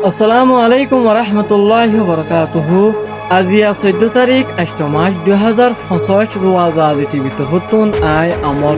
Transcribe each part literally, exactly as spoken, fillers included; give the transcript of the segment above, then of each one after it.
Assalamu alaikum warahmatulláhi wabarakátuhu. Aziya soiddó tarík, añctó mac, dui házar foñsíc, Ruwaza Azi T V torfóttun aññí amor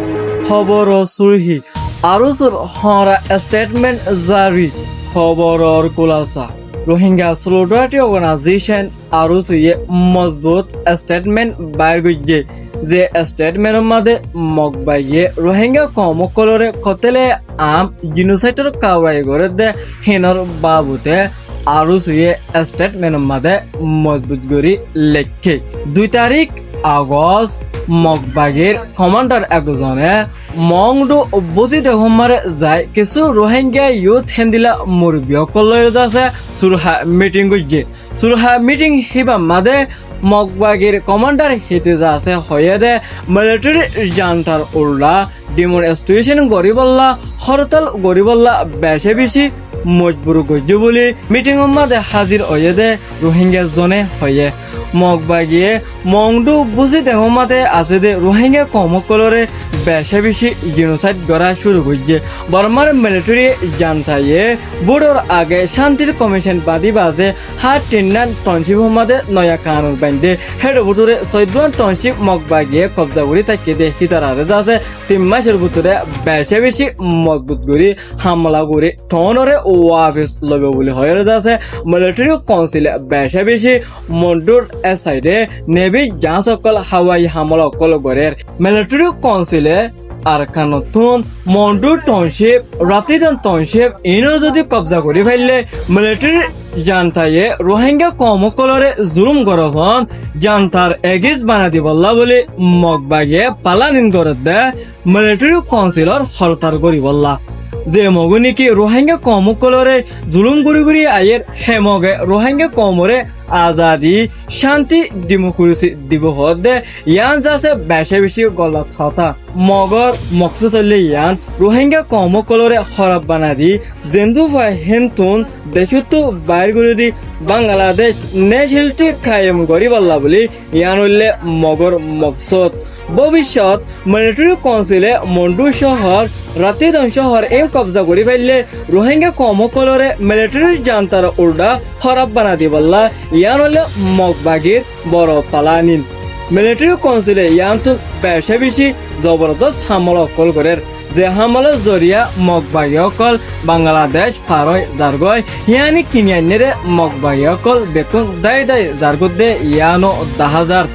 hóboror surhí, Arusur hoñra estetment zari, hóboror kulasa. Rohingya Solidarity Organization, Arusuye mozbut estetment bair goijjé. Ze estetmentor máze Mog baiye Rohingya koum ókkolóre kotéle am jinosaidor kawaye gorédde hínor baabute Arusuye estetmentor máze mozbut gorí leikké. Dui tarík Agost, Mog bagir komándar ekzone Mongdu Busideng or máze zai kissú Rohingya yut héndila murubbi ókkol loi zasé surha míthing goijjé. Surha míthing híbar máze Mog bagir komándar híte zasé hoiyé dé militeri jantar uldha dhimon esthuecon goríbolla, hórtal goríbolla becá-becí mozbur goijjé bóli míthingor máze házir óiye dé Rohingya zone hoiyé. Mog bagiye Mongdu Busideng or máze asé dé Rohingya koum ókkolóre becá-becí jinosaid gorá cúru goijjé. Bormar militeri jantaye búthor age cántir komicon bañdí bazé hár tinnán toncíbor máze noya kanun baindé, héçe bútore soiddúan toncíb Mog bagiye kobza gorí táikke dé hítararé zasé tin mácor bútore becá-becí mozbut gorí hámela gorí thoónore wafes loibo bóli hoiyóre zasé militeri kounsile becá-becí Mondur e saide nebi jaáñs ókkol hawai hámela ókkol gorér. Militeri kounsile Arkanottún Mondur toncíb, Ratidon toncíb iínor zodi kobza gorí faille militeri jantaye Rohingya koum ókkolóre zulum goró fán jantar egis banai dibolla bóli Mog bagiye palanin gorédde militeri kounsilor hórtal goríbolla. Ze Mogúne ki Rohingya koum ókkolóre zulum gorí gorí aiyér hé Moge Rohingya koumoré azadi, cánti, dhimokuresi dibo hoódde yián zasé becá-becí golat hotá. Mogor moksót óilde yián Rohingya koum ókkolóre hóraf banai di, zendú fai héntun decóttu bair gorí di Bangladec necelti kayem goríbolla bóli yián óilde Mogor moksót. Bóbiccót militeri kounsile Mondu cóhor, Ratidon cóhor iín kobza gorí faille Rohingya koum ókkolóre militeri jantar uldha hóraf banai dibolla yián óilde Mog bagir boro palanin. Militeri kounsile yiántun becá-becí zobordos hámela ókkol gorér. Ze hámelar zoriya Mog bagi ókkol Bangladec far ói zargói, yiáni kini ainnére Mog bagi ókkol bekkún dái dái zargódde yiáno dahá zar.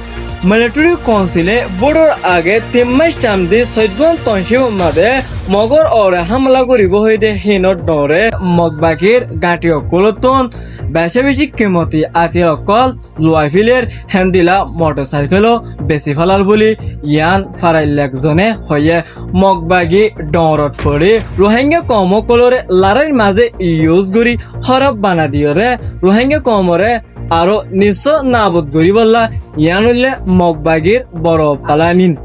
Militeri kounsile búthor age tin mác thaim di soiddúan toncíbor máze Mogor uore hámela goríbo hoiyé dé hínor dhoóñre Mog bagir gañthi ókkolóttun becá-becí kimoti atiyar ókkol luwai féler, héndila motorsaikélo besi félar bóli yián farailla ekzone hoiyé. Mog bagi dhoóñrot foçí Rohingya koum ókkolóre laráir máze yus gorí hóraf banai diyoré Rohingya koumoré aró nissó nabud goríbolla yián óilde Mog bagir boro palanin.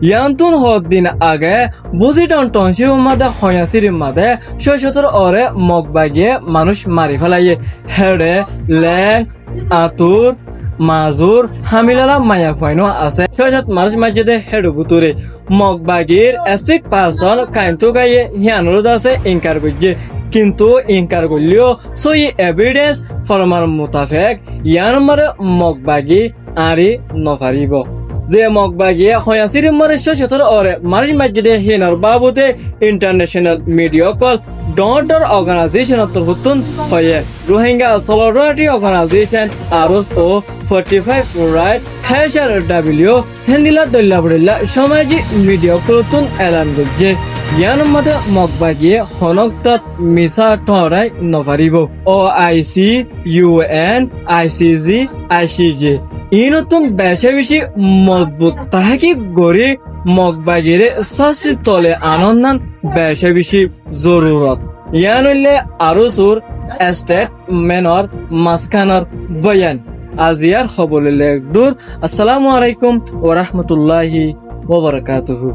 Yiántun hoddin age Busideng toncíbor máze hoiya sirir máze cói cótor uore Mog bagiye manúic mari félaiyé. Héçe leng, añtur, mazur, hámilala maiyafuain ó asé. Cói cót manúic maijjé dé héçe bútore. Mog bagir spokesperson Kaintu Gaiye híanoré zasé inkar goijjé. Kintu inkar goillé yó sóiyi evidens forman mutafek yiánor máze Mog bagi añári nofaríbou. Ze Mog bagiye hoiya sirir máze cói cótor uore manúic maijjé dé hínor baabute intarnecenal midiya ókkol dhoóñr dhoóñr organaizeconor torfóttun hoiyé. Rohingya Solidarity Organization, Arus, ó Fortify Right, H R W, héndila dhoilla bodhoilla cómaji midiya ókkolóttun elan goijjé. Yiánor máze Mog bagiye honó októt misá thóoñrai nofaríbou. O I C, U N, I C J, I C J iínottún becá-becí mozbut tahkik gorí Mog bagiré sásti tole anónnan becá-becí zorurot. Yián óilde Arusur estetmenor maskánor boyan. Aziyar hóbor óilde eddúr. Assalamu alaikum warahmatulláhi wabarakátuhu.